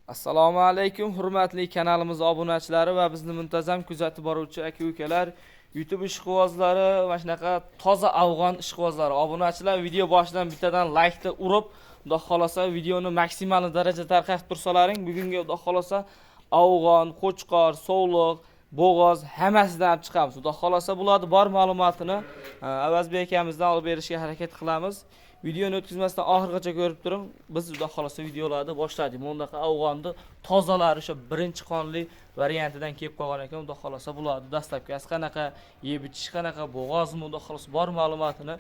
Assalomu alaykum hurmatli kanalimiz obunachilari va bizni muntazam kuzatib boruvchi aka-ukalar, YouTube ishqibozlari va shunaqa toza afg'on ishqibozlari. Obunachilar video boshidan bittadan laykni urib, xudo xolasa videoni maksimal darajada tarqatib tursalaring, bugungi xudo xolasa afg'on, qo'chqor, sovliq, bo'g'oz hammasidan olib chiqamiz. Xudo xolasa bularni bor ma'lumotini Avazbek akamizdan olib berishga harakat qilamiz. Videoni o'tkazmasdan oxirigacha ko'rib turing. Biz xudo xolasa videolarni boshladik. Bundaqa afg'onni tozalari o'sha birinchi qonli variantidan kelib qolgan ekan. Xudo xolasa bularni dastlabkisi qanaqa, yeb ichish qanaqa, bo'g'ozmi, xudo xolasa bor ma'lumotini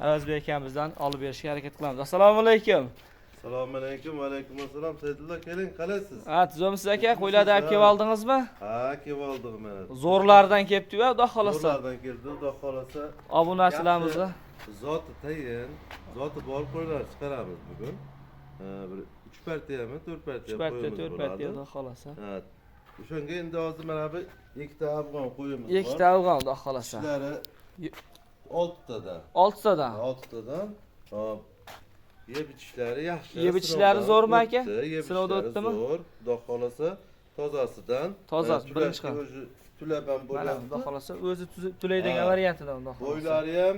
Avazbek akamizdan olib berishga harakat qilamiz. Assalomu alaykum. Assalomu alaykum, va alaykum assalom. Saydullo, keling, qalaysiz? Ha, tuzumsiz aka, qo'ylarni olib kelib oldingizmi? Ha, kelib oldik mana. Zo'rlardan kelibdi-yu, xudo xolasa. Zo'rlardan keldi, xudo xolasa. Obunachilarimizni Zoti tayin, zoti bor qo'ylar chiqaramiz bugun. Bir 3 partiyami, 4 partiya 3 partiya, qo'yimiz 4 partiya bo'ladi. xudo xolasa. Ha, o'shanga endi hozir mana bu ikkita afg'on qo'yimiz bor. Ikkita afg'on xudo xolasa. Tishlari 6 tadan. 6 tadan. 6 tadan. Hop. Yeb ichishlari yaxshi. Yeb ichishlari sinovdan zo'rmi aka? o'tdi, yeb Sinovdan ichishlari o'tdimi? Zo'r, xudo xolasa tozasidan. Tozasi, birinchi tulashga qon. o'zi tulab ham Mana bo'lyapti. xudo xolasa o'zi to'laydigan Ha. variantidan xudo xolasa. Bo'ylari ham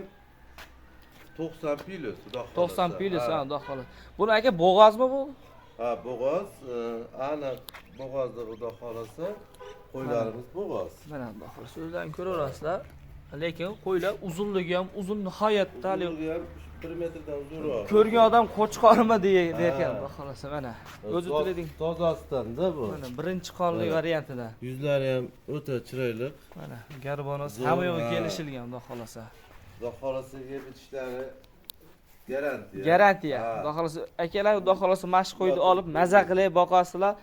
90 plus, xudo xolasa. 90 plus, Ha. ha, xudo xolasa. Buni aka bo'g'ozmi bu? Ha, bo'g'oz, aniq bo'g'ozda xudo xolasa qo'ylarimiz bo'g'oz. Mana xudo xolasa o'zlaring ko'raverasizlar. Lekin qo'ylar uzunligi ham uzun nihoyatda hali Uzunligi ham 1 metrdan uzunroq. ko'rgan odam qo'chqormi derkan Ha. xudo xolasa mana. O'zi to'laydigan. Tozasidan-da bu. Mana birinchi qonli Ha. variantida. Yuzlari ham o'ta chiroyli. Mana garbonasi Zo'r, hamma yo'g'i ha. kelishilgan xudo xolasa. Xudo xolasa yeb ichishlari garantiya. Garantiya. Ha. Xudo xolasa akalar xudo xolasa mashq qo'yni Xudo olib maza qilib boqasizlar.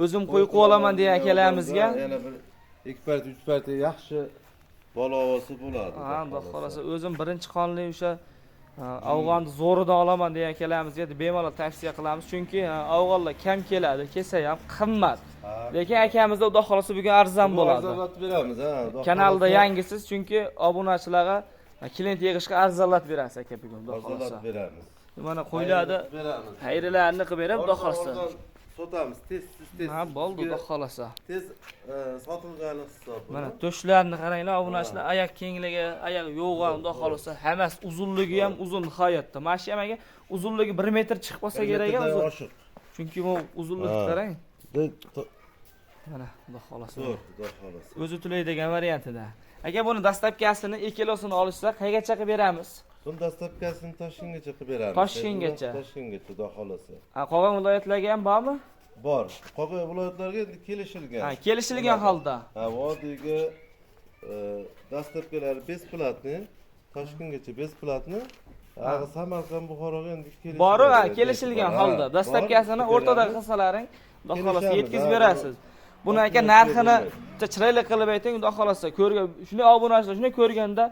O'zim qo'y qo'yib olaman degan akalarimizga. Yana bir 2 partiya, 3 partiya yaxshi bola ovozi bo'ladi. Ha, xudo xolasa o'zim birinchi qonli o'sha afg'onni zo'ridan olaman degan akalarimizga bemalol tavsiya qilamiz. Chunki afg'onlar kam keladi, kelsa ham qimmat. Ha. Lekin akamizda xudo xolasa bugun arzon Bu bo'ladi. arzonlatib beramiz, ha. Xudo Kanalda xolasa yangisiz, chunki obunachilarga klient yig'ishga arzonlatib berasiz aka bugun xudo xolasa. Arzonlatib beramiz. Mana qo'ylarni Xayrli beramiz. xayrilarini qilib berib xudo Arzon- xolasa. arzon sotamiz, tez tez tez. Ha, bo'ldi xudo xolasa. Tez sotilgani hisob. Mana to'shlarni qaranglar, obunachilar, oyoq kengligi, oyoq yo'g'i xudo xolasa, hammasi uzunligi ham uzun nihoyatda. Mana shu ham aka uzunligi 1 metr chiqib qolsa kerak metrdan uzun. oshiq. Chunki bu uzunlikni Ha. qarang. Mana Mana xudo xolasa. Zo'r, xudo xolasa. O'zi to'laydigan variantida. Aka buni dastlabkasini ikkalosini olishsa qaygacha qilib beramiz? Buni dastlabkasini Toshkentgacha qilib beramiz. Toshkentgacha. Toshkentgacha xudo xolasa. Ha, qolgan viloyatlarga ham bormi? Bor. Qolgan viloyatlarga endi kelishilgan. Ha, kelishilgan holda. Ha, vodiyga dastlabkalari bесплатный, Toshkentgacha bесплатный. Ha, Samarqand, Buxoroga endi kelishilgan. Boru, ha, kelishilgan Ha, holda. bor, Dastlabkasini qilib o'rtada beramiz. qilsalaring, xudo xolasa Kelishamiz, yetkazib ha, berasiz. Buni aka Vaqtini narxini bermaydi. bitta chiroyli qilib ayting, xudo xolasa ko'rgan, shunday obunachilar shunday ko'rganda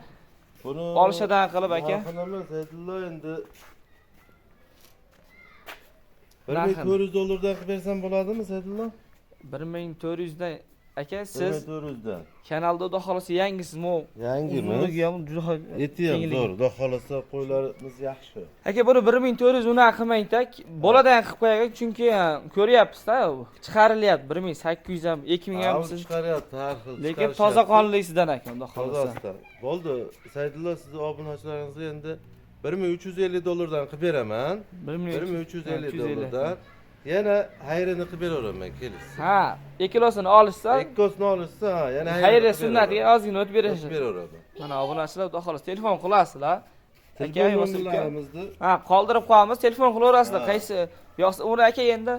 Buni olishadan qilib aka. Narxini emas, Saydullo endi Narxini. 1400 dollardan qilib bersam bo'ladimi, Saydullo? 1400 dan aka siz 1400 dan. kanalda xudo xolasa yangisiz, mo Yangimiz. uzunligi ham juda Eti ham kengligi. zo'r, xudo xolasa qo'ylarimiz yaxshi. Aka buni 1400 unaqa qilmang-da, boladan qilib qo'yaylik, chunki ko'ryapsiz-da, chiqarilyapti 1800 ham, 2000 ham Ha, siz. chiqaryapti har xil. Lekin chiqarishyapti. toza qonlisidan aka, xudo xolasa. Tozasidan. Bo'ldi, Saydullo sizni obunachilaringizga endi 1350 dollardan qilib beraman. 1350 dollardan. Yana xayrini qilib beraveraman, kelishsin. Ha, ikkalosini olishsa, Ikkosini olishsa, ha, yana xayri qilib sunnatiga beraveraman. ozgina o'tib O'tib berasiz. beraveraman. Mana obunachilar xudo xolasa telefon qilasizlar. Aka Telefon bo'lmasa uka. nomerlarimizni Ha, qoldirib qo'yamiz, telefon qilaverasizlar. Ha. Qaysi yoqsa uni aka endi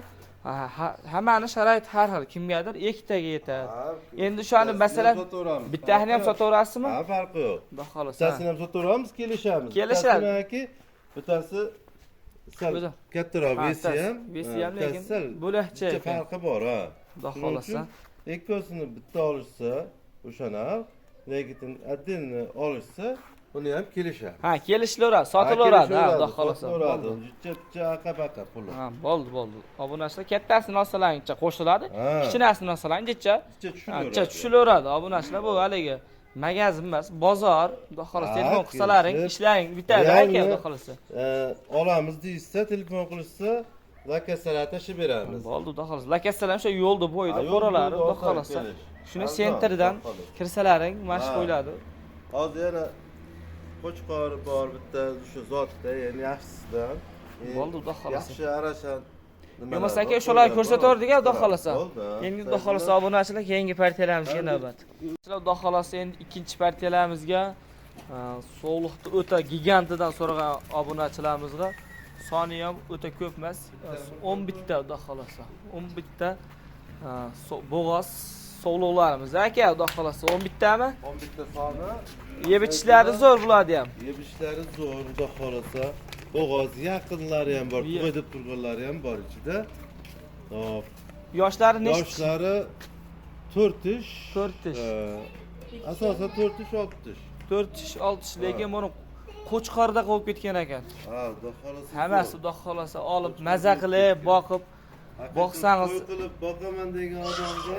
hammani sharoit har xil, kimgadir ikkitaga yetadi. Ha, Endi o'shani bittasini masalan, ham sotaveramiz. Bittasini ham Farqi yo'q. sotaverasizmi? Ha, farqi yo'q. Xudo xolasa. Bittasini ham sotaveramiz, kelishamiz. Kelishadi. Bittasini yoki bittasi sal O'zi. kattaroq Ha, vesi ham, vesi ham bittasi lekin sal bo'lakcha bitta ekan. farqi bor, ha. Xudo Shuning xolasa. uchun ikkosini bitta olishsa, o'sha narx, lekin отдельно olishsa, uni ham kelishadi. Ha, kelishilaveradi, sotilaveradi, ha, xudo xolasa. Sotilaveradi. Bo'ldi. Jicha picha aqa-baqa puli. Ha, bo'ldi, bo'ldi. Obunachilar kattasini olsalaringcha qo'shiladi, Ha. kichinasini olsalaringcha Jicha tushilaveradi. jicha tushilaveradi. Obunachilar bu haligi magazin emas, bozor. Xudo xolasa Ha, telefon qilsalaring, kelishib. ishlaring bitadi aka, Yangi xudo xolasa. Olamiz deyishsa, telefon qilishsa, Lakasalar tashib beramiz. Bo'ldi, xudo xohlasa. Lakasalar o'sha yo'lda bo'yida qo'ralari, xudo xohlasa. Shuni sentrdan kirsalaring mana shu qo'yiladi. Hozir yana qo'chqor bor bitta shu zotda, ya'ni yaxshisidan. Bo'ldi, xudo xohlasa. Yaxshi arashan. Bo'lmasa aka o'shalarni ko'rsatordik, xudo xohlasa. Endi xudo xohlasa obunachilar keyingi partiyalarimizga navbat. Xudo xohlasa endi ikkinchi partiyalarimizga sovliqni o'ta gigantidan so'ragan obunachilarimizga soni ham o'ta ko'p emas, 11 ta xudo xohlasa. 11 ta bo'g'oz sovliqlarimiz aka, xudo xohlasa 11 tami? 11 ta soni. Yeb ichishlari zo'r bo'ladi ham. Yeb ichishlari zo'r, xudo xohlasa. Bo'g'oz yaqinlari ham bor, tug'ay deb turganlari ham bor ichida. Hop. Yoshlari nechta? Yoshlari 4 tish. 4 tish. Asosan 4 tish, 6 tish. 4 tish, 6 tish, lekin buni qo'chqorda qolib ketgan ekan. Ha, xudo xohlasa. Hammasi xudo xohlasa olib, maza qilib, boqib, boqsangiz qo'y qilib boqaman degan odamga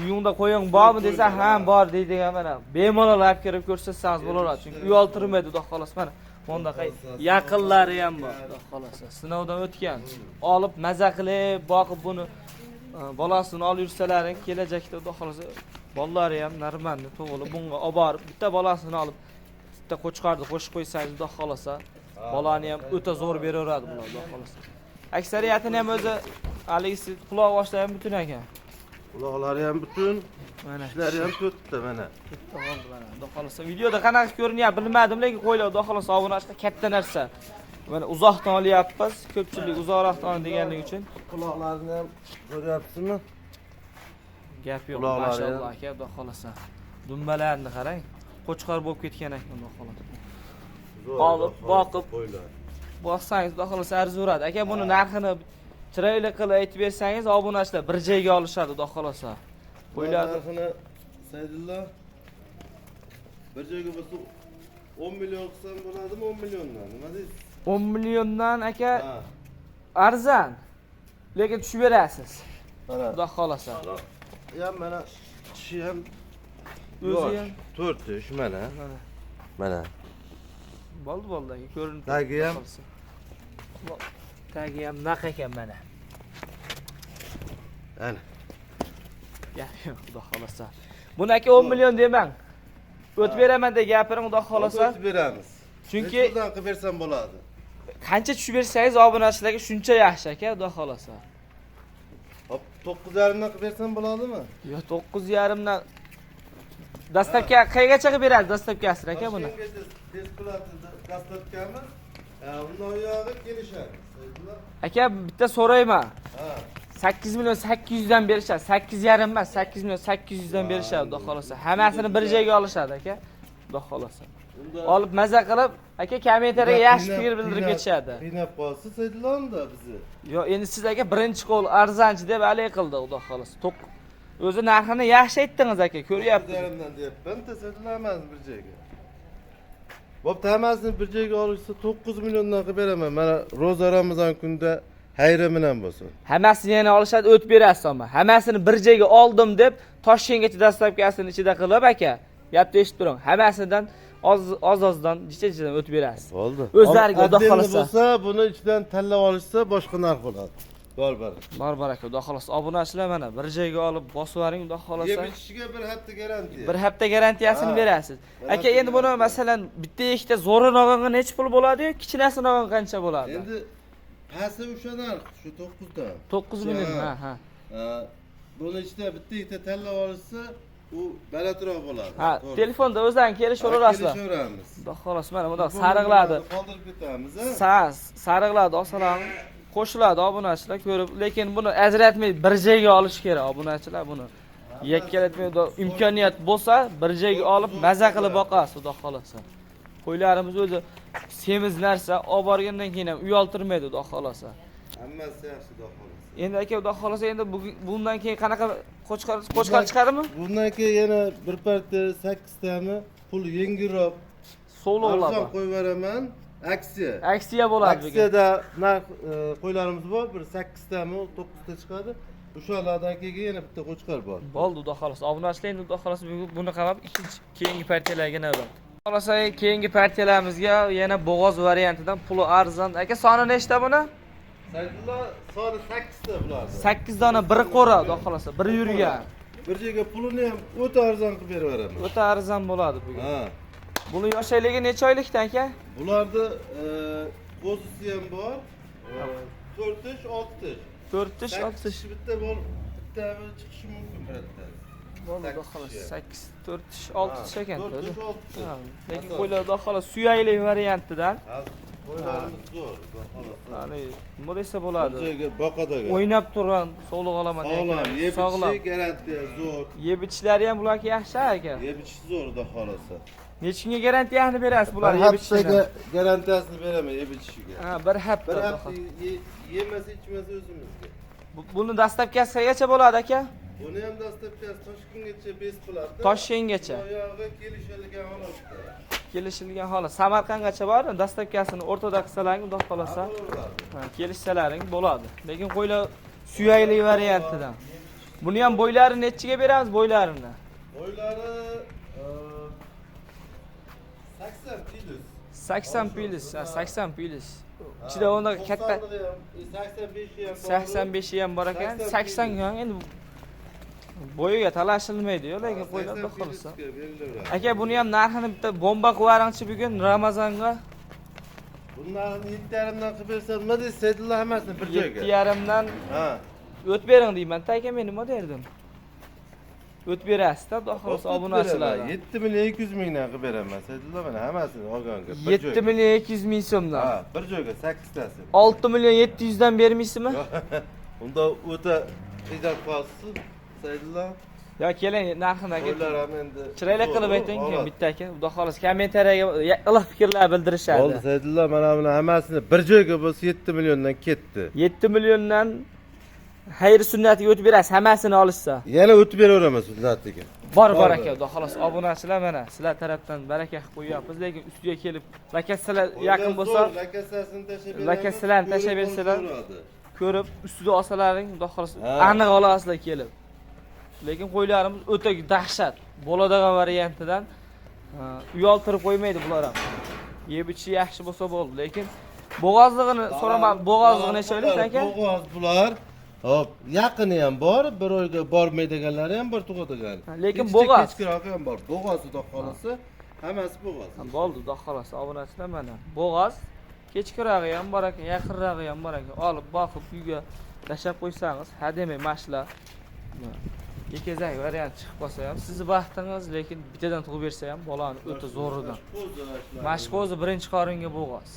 uyingda qo'ying bormi desa, ha bor deydigan mana. Bemalol olib kirib ko'rsatsangiz bo'laveradi. Chunki uyaltirmaydi xudo xohlasa mana. Bundaqa yaqinlari ham bor, xudo xohlasa. Sinovdan o'tgan. Olib maza qilib, boqib buni bolasini olib yursalaring, kelajakda xudo xohlasa bolalari ham normalni tug'ilib, bunga olib borib bitta bolasini olib bitta qo'chqorni qo'shib qo'ysangiz xudo xohlasa bolani ham o'ta zo'r beraveradi bular xudo xohlasa. Aksariyatini ham o'zi haligisi quloq boshlari ham butun ekan. Quloqlari ham butun, mana tishlari ham to'rtta mana. To'rtta bo'ldi mana. Xudo xohlasa videoda qanaqa ko'rinyapti bilmadim, lekin qo'ylar xudo xohlasa obunachilar katta narsa. Mana uzoqdan olyapmiz, ko'pchilik uzoqroqdan deganligi uchun. Quloqlarini ham ko'ryapsizmi? Gap yo'q, mashalloh aka, xudo xohlasa. Dumbalarni qarang, qo'chqor bo'lib ketgan ekan xudo xohlasa. Olib, boqib, boqsangiz xudo xohlasa arziyveradi. Aka, buni narxini chiroyli qilib aytib bersangiz, obunachilar bir joyga olishadi xudo xohlasa. Qo'ylar narxini Saydullo bir joyga bo'lsa 10 million qilsam bo'ladimi? 10 milliondan nima deysiz? 10 milliondan aka arzon. Lekin tushib berasiz. Xudo xohlasa. Ya mana tishi ham o'zi ham 4 tish mana. Mana. Bo'ldi, bo'ldi aka, ko'rinib tagi ham. Tagi ham naq ekan mana. Ana. Gap yo'q, xudo xohlasa. Buni aka 10 million demang. O'tib beraman deb gapiring, xudo xohlasa. O'tib beramiz. Chunki puldan qilib bersam bo'ladi. Qancha tushib bersangiz obunachilarga shuncha yaxshi aka, xudo xohlasa. Hop, 9.5 dan qilib bersam bo'ladimi? Yo'q, 9.5 dan dastavka qayergacha qilib beradi dastavkasini aka buni? Besplatni dastavkamiz, undan uyog'i kelishamiz. Aka, bitta so'rayman. Ha. 8 million 800 dan berishadi. 8.5 emas, 8 million 800 dan berishadi, xudo xohlasa. Hammasini bir joyga olishadi aka, xudo xohlasa. Olib maza qilib, aka kommentariyaga yaxshi fikr bildirib ketishadi. Qiynab qolsa Saydullo unda bizni. Yo'q, endi siz aka birinchi qo'l arzonchi deb halay qildi, xudo xohlasa. O'zi narxini yaxshi aytdingiz aka, ko'ryapmiz. 9.5dan deyapman, Saydullo hammasini bir joyga. Bo'pti, hammasini bir joyga olishsa 9 milliondan qilib beraman. Mana ro'za Ramazon kunida hayri bilan bo'lsin. Hammasini yana olishadi, o'tib berasiz ammo. Hammasini bir joyga oldim deb Toshkentgacha dastavkasini ichida qilib aka, gapni eshitib turing. Hammasidan oz-ozdan, jicha-jichadan o'tib berasiz. Bo'ldi. O'zlariga xudo xohlasa. Bo'lsa, buni ichidan tanlab olishsa boshqa narx bo'ladi. Bor bor. Bor bor aka, xudo xohlasa obunachilar mana bir joyga olib bosib yuboring, xudo xohlasa. Yeb ichishiga bir hafta garantiya. Bir hafta garantiyasini berasiz. Aka, endi buni masalan bitta ikkita zo'rini olganga necha pul bo'ladi-yu, kichinasini olgan qancha bo'ladi? Endi pasti o'sha narx, shu 9 dan. 9 million, ha, ha. Buni ichida bitta ikkita tanlab olishsa, u balandroq bo'ladi. Ha, telefonda o'zlaring kelishaverasizlar. Kelishaveramiz. Xudo xohlasa mana bundoq sariqlarni qoldirib ketamiz, ha. Sariqlarni olsalar qo'shiladi obunachilar ko'rib, lekin buni ajratmay bir joyga olish kerak obunachilar buni. Yakkalatmay imkoniyat bo'lsa bir joyga olib maza qilib boqasiz, xudo xohlasa. Qo'ylarimiz o'zi semiz narsa, olib borgandan keyin ham uyaltirmaydi, xudo xohlasa. Hammasi yaxshi, xudo xohlasa. Endi aka, xudo xohlasa endi bundan keyin qanaqa qo'chqor chiqadimi? Bundan keyin yana bir partiya 8 tami pul yengilroq sovliqlar bor. Qo'yib beraman. Aksiya. Aksiya bo'ladi bugun. Aksiyada narx qo'ylarimiz bor, bir 8 tami, 9 ta chiqadi. O'shalardan keyin yana bitta qo'chqor bor. Bo'ldi, xudo xohlasa. Obunachilar endi xudo xohlasa bugun buni qamab ikkinchi keyingi partiyalarga navbat. Xolasa keyingi partiyalarimizga yana bo'g'oz variantidan puli arzon. Aka, soni nechta buni? Saydulla, soni 8 ta bularni. 8 dona, bir qo'ra, xudo xolasa, bir yurgan. Bir joyga pulini ham o'ta arzon qilib beraveraman. O'ta arzon bo'ladi bugun. Ha. Buni yoshayligi necha oylikda aka? Bularni qo'zisi ham bor. 4 tish, 6 tish. 4 tish, 6 tish. Bitta bor, bitta chiqishi mumkin bitta. Bo'ldi, xudo xolasa 8, 4 tish, 6 tish ekan. 4 tish, 6 tish. Lekin qo'ylar xudo xolasa suyakli variantidan. Qo'ylarimiz zo'r, xudo xolasa. Ya'ni nima desa bo'ladi? Bir joyga boqadigan. O'ynab turgan, sog'liq olaman degan. Sog'lom, yeb ichishi garantiya zo'r. Yeb ichishlari ham bularga yaxshi aka. Yeb ichishi zo'r, xudo xolasa. Necha kunga garantiyani berasiz bular yeb ichishiga? Garantiyasini beraman yeb ichishiga. Ha, bir hafta. Bir hafta yemasa ichmasa o'zimizga. Buni dastlabkasi qayergacha bo'ladi aka? Buni ham dastlabkasi Toshkentgacha 5 bo'ladi. Toshkentgacha. Oyog'i kelishilgan holatda. Kelishilgan holat. Samarqandgacha bor, dastlabkasini o'rtada qilsalaring, xudo xolasa. Ha, kelishsalaring bo'ladi. Lekin qo'ylar suyakli variantidan. Buni ham bo'ylari nechiga beramiz bo'ylarini? Bo'ylari 80 plus. 80 plus, 80 plus. Ichida unda katta 85 ham bor. 85 ham bor ekan. 80 ham endi bo'yiga talashilmaydi-yu, lekin qo'ylar xudo xolasa. Aka, buni ham narxini bitta bomba qilib yuboringchi bugun Ramazonga. Buni narxini 7.5 dan qilib bersam, nima deysiz Saydulla, hammasini bir joyga? 7.5 dan. Ha. O'tib bering deyman, aka, men nima derdim? O'tib berasiz-da, xudo xolasa obunachilarga. 7 million 200 mingdan qilib beraman Saydulla, mana hammasini olganga bir joyga. 7 million 200 ming so'mdan. Ha, bir joyga 8 tasi. 6 million 700 dan bermaysizmi? Unda o'ta ijod qilasiz Saydulla. Ya keling, narxini aka. Qo'ylar ham endi chiroyli qilib ayting, bitta aka. Xudo xolasa kommentariyaga iliq fikrlar bildirishadi. Bo'ldi Saydulla, mana buni hammasini bir joyga bo'lsa 7 milliondan ketdi. 7 milliondan xayr sunnatiga o'tib berasiz, hammasini olishsa. Yana o'tib beraveraman sunnatiga. Bor bor aka, xudo xolos obunachilar mana sizlar tarafdan baraka qilib qo'yyapmiz, lekin ustiga kelib lakasalar yaqin bo'lsa, lakasasini tashlab beramiz. Lakasalarni tashlab bersalar, ko'rib ustida olsalaring, xudo xolos aniq olasizlar kelib. Lekin qo'ylarimiz o'ta dahshat bo'ladigan variantidan uyaltirib qo'ymaydi bular ham. Yeb ichishi yaxshi bo'lsa bo'ldi, lekin bo'g'ozlig'ini so'raman, bo'g'ozlig'ini necha oylik aka? Bo'g'oz bular. Hop, yaqini ham bor, bir oyga bormaydiganlari ham bor, tug'adigan. Lekin bo'g'oz kechkirog'i ham bor. Bo'g'oz xudo xolasa, hammasi bo'g'oz. Bo'ldi, xudo xolasa obunachilar mana bo'g'oz kechkirog'i ham bor ekan, yaqinrog'i ham bor ekan. Olib boqib uyga tashlab qo'ysangiz, ha demay mashla. Ekezak variant chiqib qolsa ham sizni baxtingiz, lekin bittadan tug'ib bersa ham bolani o'ta zo'ridan. Mashq o'zi birinchi qoringa bo'g'oz.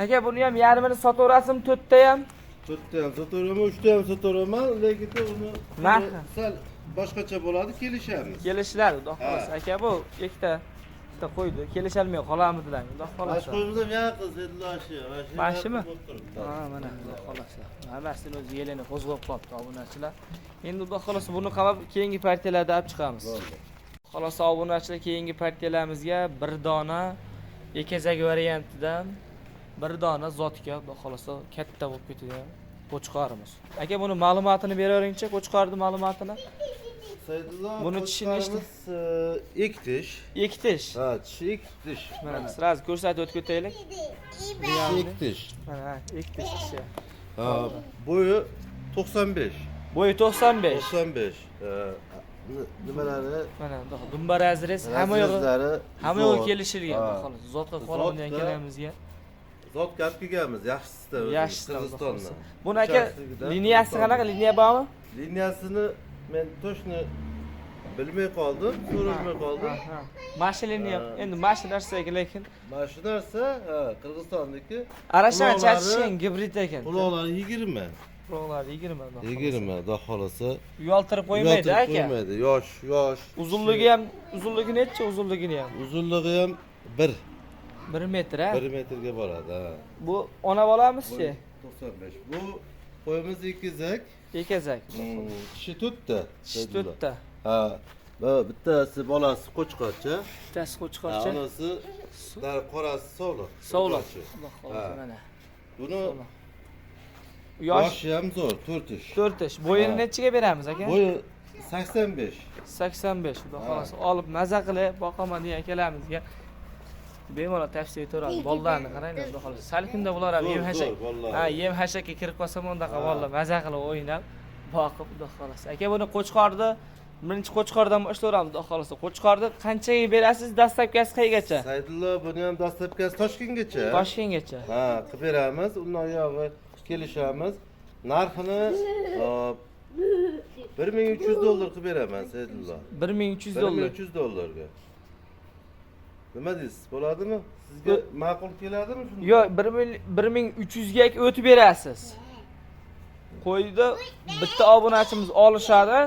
Aka, buni ham yarmini sotaverasizmi, to'rtta ham? 4ta ham sotaveraman, 3ta ham sotaveraman, lekin uni narxi sal boshqacha bo'ladi, kelishamiz. Kelishiladi, xudo xolasa. Aka, bu ikkita bitta qo'ydi, kelisholmay qolamizlar, xudo xolasa. Mashq qo'yimiz ham yaqin, Saydulla. Mashimi? Ha, mana xudo xolasa. Hammasini o'zi yelini qo'zg'ab qolibdi obunachilar. Endi xudo xolasa buni qamab keyingi partiyalarda olib chiqamiz. Xolasa obunachilar keyingi partiyalarimizga bir dona ekezak variantidan bir dona zotga xudo xolasa katta bo'lib ketadigan qo'chqorimiz. Aka, buni ma'lumotini beraveringchi, qo'chqorning ma'lumotini. Saydulla, buni tishi nechta? 2 tish. 2 tish. Ha, tishi 2 tish. Mana sraz ko'rsatib o'tib ketaylik. 2 tish. Mana 2 tish tishi. Ha, bo'yi 95. Bo'yi 95. 95. Nimalari? Mana dumba razrez, hamma yo'g'i kelishilgan, xolos. Zotga qoladigan kelarimizga. Zotga olib kelganmiz, yaxshisida. Yaxshisida Qirg'izistondan. Buni aka liniyasi qanaqa? Liniya bormi? Liniyasini men to'shni bilmay qoldim, so'ramay qoldim. Mana shu liniya, endi mana shu narsa ekan, lekin mana shu narsa, ha, Qirg'izistonniki. Arashan chachishgan gibrid ekan. Quloqlari 20. Quloqlari 20. 20, xudo xolasa. Uyaltirib qo'ymaydi aka. Qo'ymaydi. Yosh, yosh. Uzunligi ham, uzunligi necha uzunligini ham? Uzunligi ham 1. 1 metr, ha? 1 metrga boradi, ha. Bu ona bolamizchi? 95. Bu qo'yimiz ekizak. Ekizak. Tishi 4ta. Tishi 4ta. Ha, bittasi bolasi qo'chqorcha. Bittasi qo'chqorcha. Onasi qorasi sovliq. Sovliq. Xudo xolasa mana. Buni yoshi ham zo'r, 4 tish. 4 tish. Bo'yini nechiga beramiz aka? Bo'yi 85. 85. Xudo xolasa olib maza qilib boqaman degan akalarimizga bemalol tavsiya etaveramiz. Bolalarni qaranglar, xudo xolasa. Salkimda bular ham yem hashak. Ha, yem hashakka kirib qolsa bundaqa bolalar maza qilib o'ynab boqib, xudo xolasa. Aka, buni qo'chqorni birinchi qo'chqordan boshlayveramiz, xudo xolasa. Qo'chqorni qanchaga berasiz? Dastlabkasi qaygacha? Saydullo, buni ham dastlabkasi Toshkentgacha. Toshkentgacha. Ha, qilib beramiz. Undan oyog'i kelishamiz. Narxini 1300 dollar qilib beraman, Saydullo. 1300 dollar. 1300 dollarga. Nima deysiz? Bo'ladimi? Sizga ma'qul keladimi shunda? Yo'q, 1300 ga o'tib berasiz. Qo'ydi, bitta obunachimiz olishadi,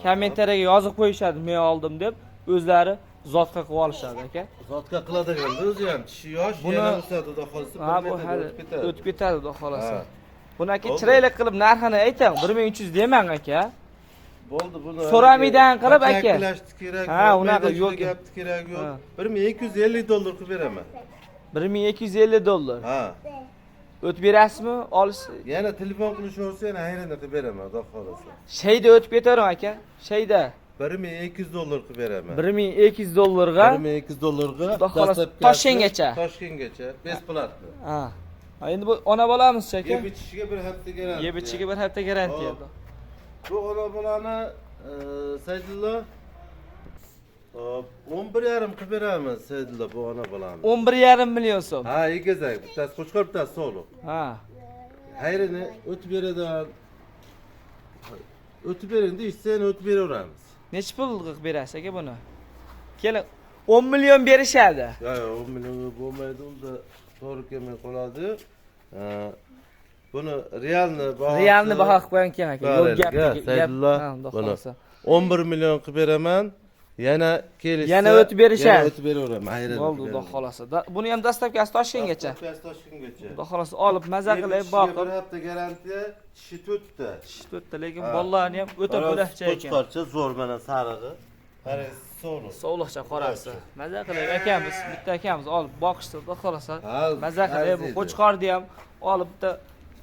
kommentariyaga yozib qo'yishadi, men oldim deb, o'zlari zotga qilib olishadi aka. Zotga qiladigan o'zi ham tishi yosh, yana o'sadi, xudo xolasa, bir metrga o'tib ketadi. O'tib ketadi, xudo xolasa. Buni aka Bo'ldi. Chiroyli qilib narxini ayting, 1300 demang aka. Bo'ldi, buni So'ramaydan qilib aka. Taklashni kerak. Ha, unaqa yo'q. Gapni kerak yo'q. 1250 dollar qilib beraman. 1250 dollar. Ha. O'tib berasizmi? Olish Yana telefon qilishaversa, yana hayrini qilib beraman, xudo xolasa. Shayda o'tib ketarim aka. Shayda. 1200 dollar qilib beraman. 1200 dollarga. 1200 dollarga. Xudo xolasa Toshkentgacha. Toshkentgacha, bесплатно. Ha. Endi bu ona bolamiz aka. Yeb ichishiga bir hafta garantiya. Yeb ichishiga bir hafta garantiya. Bu ona bolani Saydullo 11,5 qilib beramiz, Saydullo, bu ona bolani. 11,5 million so'm. Ha, egizak, bittasi qo'chqor, bittasi sog'liq. Ha. Hayrini o'tib beradigan. O'tib bering deyishsa, yana o'tib beraveramiz. Necha pul qilib berasiz aka buni? Keling, 10 million berishadi. Yo'q, yo'q, 10 million bo'lmaydi, unda to'g'ri kelmay qoladi. Buni realni bahosi. Realni baho qilib qo'ygan keyin aka. Yo'q gap. Saydullo, buni 11 million qilib beraman. Yana kelishsa yana o'tib berishadi. Yana o'tib beraveraman. Hayrini. Bo'ldi, xudo xolasa. Buni ham dastlabkasi Toshkentgacha. Dastlabkasi Toshkentgacha. Xudo xolasa olib maza qilib boqib. Bir hafta garantiya, tishi 4 ta. Tishi 4 ta, lekin bolalarni ham o'ta bo'lakcha ekan. Qo'chqorcha zo'r mana sarig'i. Qarang, sog'liq. Sog'liqcha qorasi. Maza qilib akamiz, bitta akamiz olib boqishdi, xudo xolasa. Maza qilib qo'chqorni ham olib bitta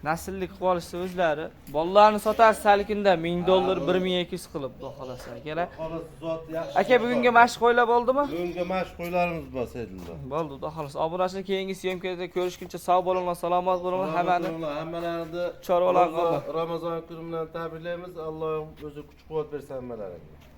nasllik qilib olishsa o'zlari. Bolalarni sotasiz salkinda 1000 dollar 1200 qilib, xudo xolasa akalar. Aka, bugungi mashq qo'ylar bo'ldimi? Bugungi mashq qo'ylarimiz bor, Saydullo. Bo'ldi, xudo xolasa. Obunachilar, keyingi syomkada ko'rishguncha sog' bo'linglar, salomat bo'linglar. Hammani hammalarini chorvalar Ramazon kuni bilan tabriklaymiz. Alloh o'zi kuch-quvvat bersin hammalaringizga.